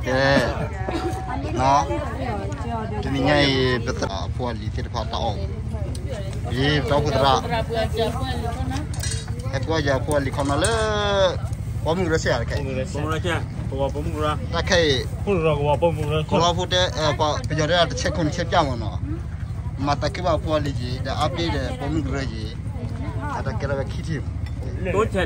ကဲ, တနံၤညါအံၤ ပသရၣ်ဖိအလံၤသ့ၣ်တဖၣ်တၢ်အီၣ်, ယပတၢ်အိၣ်ဖှိၣ်သရၣ်, ဟဲကွၢ်ယၤဖိအလံၤခီနီၤလၢ ပိာ်မုၣ်ကရၢစဲးဧါတခါအံၤ, တၢ်ခဲအံၤ, ကီၢ်လီၤဖိတဲ, ပယီၤတဲတဆဲးခိၣ်နဆဲးပၠၣ်မ့ၢ်နီၤ, မၤသးခုဘၣ်ဖိအလံၤက့ၤ ဒီးအါဘ့ၣ်ဒီးပိာ်မုၣ်ကရၢက့ၤ, အတၢ်ကဲထီၣ်ဝဲခံထံၣ်,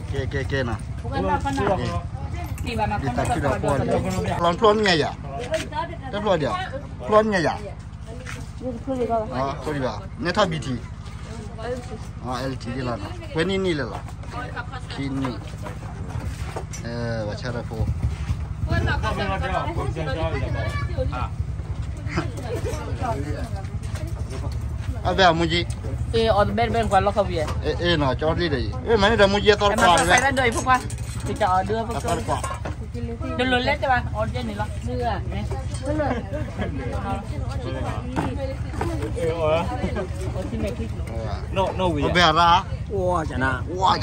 ကဲ ကဲ ကဲ ကဲနီၤ, ဒ်သးခုဒီးဖိအလံၤ, လီၤဖျိမ့ၢ်ညါယၤ, တဖျိဒီး, ဖျိမ့ၢ်ညါယၤ, ဖျိဒံးဘၣ်, နဲထီၣ် ဘီထံ, အဲလ်ထံ ဒ်လီၤနီၤ, ဝဲနံၣ်နံၣ်လၢာ်လီၤ, ခံနံၣ်, ဝဲဆၢထၢၣ်ဖိ အဘဲအမူကံ, အ့နီၤ ကၠီလံဒီးအံၤ, မ့ၢ်န့ၣ်ဒီးမူကံအသီတခွးတဝဲ, အသီတခွး, တလိၣ်လဲၣ်တဲဘၣ် အီၣ်ဒ်န့ၣ်လီၤ, အဘဲအရၣ်, ဝါက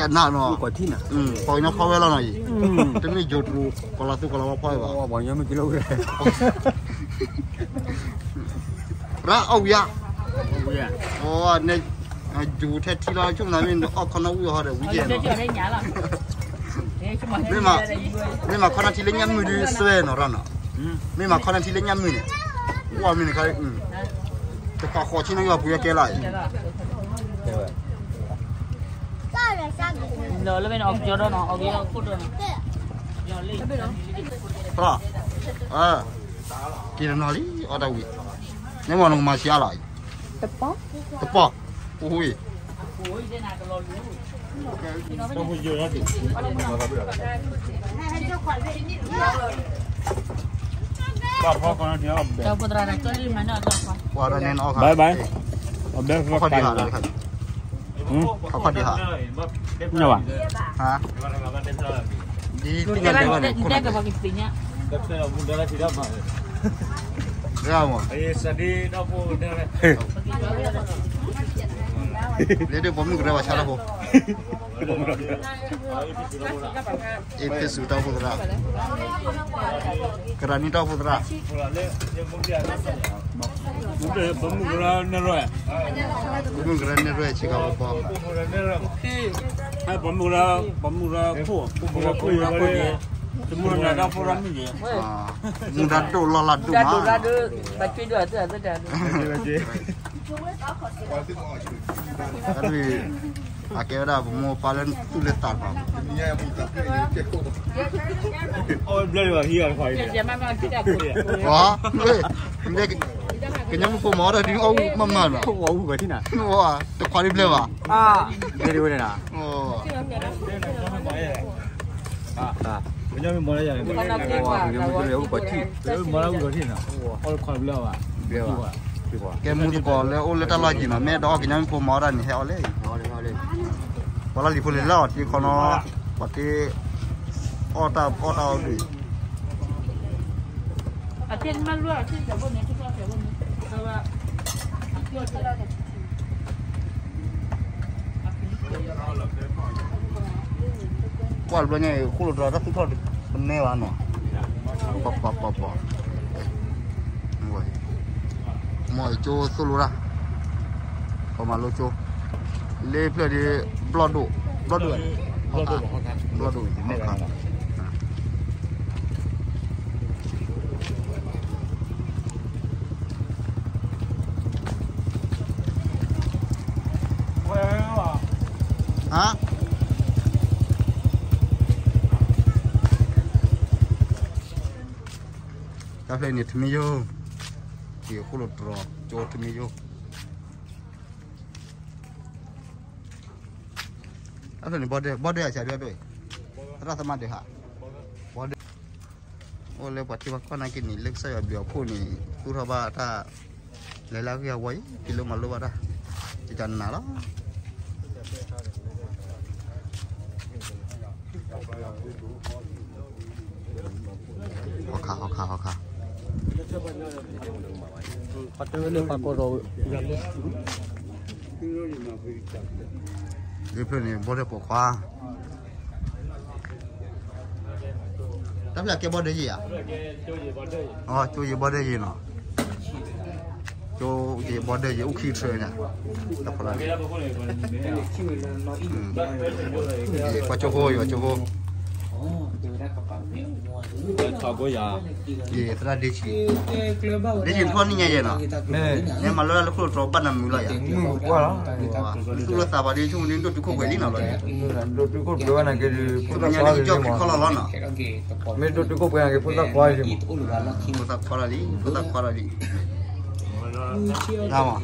နၣ်နီၤ, ပှၤကညီဖီဝဲလီၤနီၤအံၤ, တမ့ၢ်ယိၤတရူး ကီၤလီၤသူကီၤလီၤဝါဖီဝဲဘၣ်, ပှၤကညီမ့ၢ်ကလီဝဲ ရၣ်အီၣ်ဝံၤဧါ, ယိၤထဲထံလီၤ ဆိကမိၣ်မ့ၢ်အီၣ်ခီနီၣ်ဝံၤဟီဒီးဝံၤယဲၢ်နီၤ, မ့ၢ်မၤခီနီၣ်ထံလၢညၣ်မုၢ်ဒီးစွဲနီၤရၣ်နီၤ, မ့ၢ်မၤခီနီၣ်ထံလၢညၣ်မုၢ်န့ၣ်, ဝဲမ့ၢ်န့ၣ်ခါ, တပာ်ဃိးဆံနီၣ်ယွၤပူၤယဲကဲလီၤအံၤ, လၢအီၣ်ကၠီဒီးနီၤ, အီၣ်ကၠီခိၣ်ဒီးနီၤ, က့ၤတနီၤလံ အီၣ်တၢ်ဝံၤ, န့ၣ်မ့ၢ်နကမၤဆံးအါလီၤအံၤ, တပီၢ်, အိၣ်ဝံၤ ပှၤတန့ၣ်အီၣ်ခါ, ဘဲဘဲ, အခီၣ်ဒံးဟး, အခီၣ်ဒံးဟး, ဒ်သ့ၣ်ညါလဲၤဘၣ်န့ၣ်, လၢဒ်ပိာ်မုၣ်ကရၢဘၣ်ဆါလၢဖိ အ့ဖ့းစူးတၢ်အိၣ်ဖှိၣ်သရၣ်, ကရၢနံၣ်တၢ်အိၣ်ဖှိၣ်သရၣ်, ပိာ်မုၣ်ကရၢနဲၣ်ရွဲၣ်, ပိာ်မုၣ်ကရၢ, ပိာ်မုၣ်ကရၢခိၣ်, ပိာ်မုၣ်ကရၢခိၣ်, တမူတၢ်ဖိရၣ်မုၣ်န့ၣ်, မူဒါဒိၣ်လီၢ်လၢဒိၣ်မး, အကဲဝဲဒၣ်ပမိၢ်ပၢ်လၢသူၣ်လၢသးတဖၣ်, ဘျီဘၣ်ဟံးအီၤတခွါအံၤ, ကညီမုၣ်ဖိမၤအီၣ်တၢ်ဒုးအီၣ်မးမးနီၤ, တခွါဒ်ဘျီဘၣ်, ဘျီဒ်ဝဲန့ၣ်နီၤ, ကညီမုၣ်ဖိမၤလၢအဝံၣ်ကီးထံၣ်, မၤလၢအဝံၣ်ကီးထံၣ်နီၤ, အီၣ်တခွါဘျီဘၣ်, ကဲမူသကိးလၢအိၣ်လၢတၢ်လီၢ်ယံၤနီၤ, မ့ၢ်ဒီးအီၣ်ကညီမုၣ်ဖိမၤအီၣ်တၢ်န့ၣ် ဟဲအီၣ်လၢ ပှၤလၢလံာ်ဖိလံာ်လၢအီၤတ့ခီနီၤ, ပှၤတ့ အီၣ်တၢ်အီၣ်တၢ်အီၣ်ဒုး, ကွၢ်တဘျီညါအံၤ ဃိၣ်လိာ်တြီၤတၢ်သူၣ်ထီၣ်တနဲဘၣ်နီၤ, ပှၤပှၤပှၤပှၤ မ်ကၠိသိၣ်လိတၢ်, ပှၤမၤလိကၠိ, လၢဖျၢၣ်ဒ် ဘျီၣ်ဒိၣ်, ဘျီၣ်ဒိၣ်, ဘျီၣ်ဒိၣ်, ဟါ, တၢ်ဖျၢၣ်န့ၣ် ထမ့ၢ်ယိၣ်, က့ၤဃိၣ်လိာ်တြီၤကၠိထမ့ၢ်ယိၣ်, တၢ်ဖျၢၣ်န့ၣ် ဘီဒၢ, ဘီဒၢအဆၢဒၢဒိၣ်, သရၣ်သမါဒၢဟး, ဘီဒၢ, အိၣ်လၢပှၤထံပှၤကီၢ်နာ်က့န့ၣ် လၢကစၢ်ယွၤဘျုးအဖှိၣ်န့ၣ် သူၣ်ထီၣ်ဘၣ်တၢ် လဲၤလၢအဂ့ၢ်အဝီအံၤ တုၤလၢမၤလိဘၣ်တၢ် ကကနၤလီၤ. ဟီခါ ဟီခါ ဟီခါ. ပှၤတဲဝဲလၢပှၤကိးထီၣ်ဝဲ ယဖျၢၣ်န့ၣ် ဘီဒၢပိာ်ခွါ တၢ်ဖျၢၣ်ကဲဘီဒၢယံၤဧါ, ကၠိယံၤဘီဒၢယံၤနီၤ, ကၠိယံၤဘီဒၢယံၤ အိၣ်ခံထြၢညါ, တၢ်ဖျၢၣ်န့ၣ် ကွၢ်ကၠိဖိ ယွၤကၠိဖိ သရၣ်ဒ့ဆံး, ဒ့ဆံးထီၣ်နံၣ်ညါယဲၢ်နီၤ, မ့ၢ်မၤလၢလၢခိၣ်တြီဘၣ်နမုာ်လီၤယၤ, မုာ်ကွၢ်လီၤ, သူၣ်လၢသးပှၤဒ့ဆံးမ့ၢ်ဒိၣ်တုာ်ခိၣ်ပှဲၤလံနီၤလီၤ, ဒိၣ်တုာ်ခိၣ်ပှဲၤဝဲနာ်က့ဒုး ဖိသၣ်ခွါလံမး, မ့ၢ်ဒိၣ်တုာ်ခိၣ်ပှဲၤနာ်က့ ဖိသၣ်ခွါလံမး, ဖိသၣ်ခွါလီၤလံ ဖိသၣ်ခွါလီၤလံ,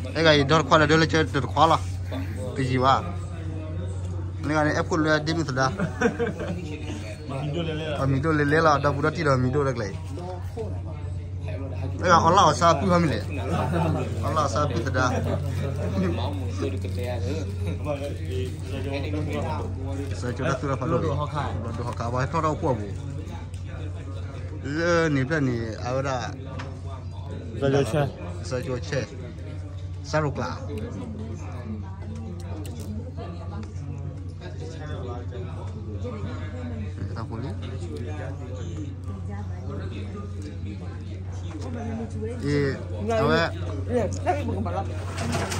အဲဂၤအံၤဒီတခွါဒီးဒၢလၢကၢတတခွါလီၤ, တယံၤဘၣ်, န့ၣ်ဂၤန့ၣ် အဲၣ်ဖိလၢဒ့မုၢ်သဒါ အမံၤဒိၣ်လဲၤလဲၤလီၤ ဒီပုၢ်ဒီတံၢ်ဒီးမံၤဒိၣ်လၢကျဲအံၤ, လၢအီလၣ်အီဆါပုၢ်ဟီမံၤလဲၣ်, အီလၣ်အီဆါပုၢ်သဒါ, စၢကၠိတၢ်သူၣ်တၢ်ဖးဒိၣ်, ဘျီဒိဟီခါ ဘၣ်ဟဲထီၣ်ထီၣ်အိၣ်ခိၣ်အပူၤ, လၢန့ၣ်ဖျၢၣ်န့ၣ် အဝဲဒၣ် စၢကၠိဆဲး, စၢရိကျး တၢ်ဖိလံ, အဝဲ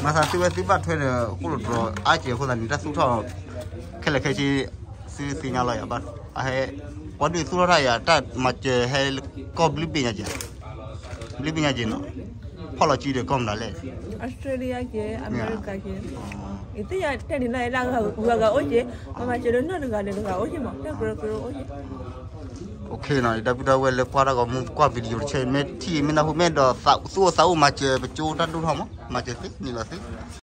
မၤသးသုဝဲသုဘၣ်ထွဲဒီး ခိၣ်လိာ်တြီၤအါကဲၤအဃိသတးန့ၣ် တၢ်သူၣ်ထီၣ် ခဲလၢာ်ခဲဆ့ သုသ့ၣ်ညါလီၤယၤဘၣ်, အဟဲ ပှၤဒုးသူၣ်ထီၣ်တၢ်ယၤ တၢ်မၤစၢၤဟဲကီၢ်ဘျုးဘ့ၣ်ညါကဲၤ, ဘျုးဘ့ၣ်ညါကဲၤနီၤ, ဖီၣ်လီၤစုဒီးကီၢ်မနုၤလဲၣ်, အီစထြ့လယါကဲၤ အမဲရကၤကဲၤ, ယသ့ၣ်ညါထဲန့ၣ်လီၤ လၢဂၤဂၤအိၣ်ကဲၤ, ပမၤစၢၤဒီးနီၢ်တဂၤဒီးတဂၤအိၣ်ကဲၤမး တၢ်ကရၢကရိအိၣ်ကဲၤ OK နီၤ, ဒီပုၢ်ဒီဝဲၢ်လၢကွၢ်တၢ်ဂီၤမူ ကွၢ် video တဆၢ မ့ၢ်ထံၣ်မ့ၢ်နၢ်ဟူ မ့ၢ်ဒီးသူၣ်အိၣ်သးအိၣ်မၤစၢၤပကၠိတၢ်ဒိၣ်ထီၣ်မး မၤစၢၤသ့ နုာ်လီၤသ့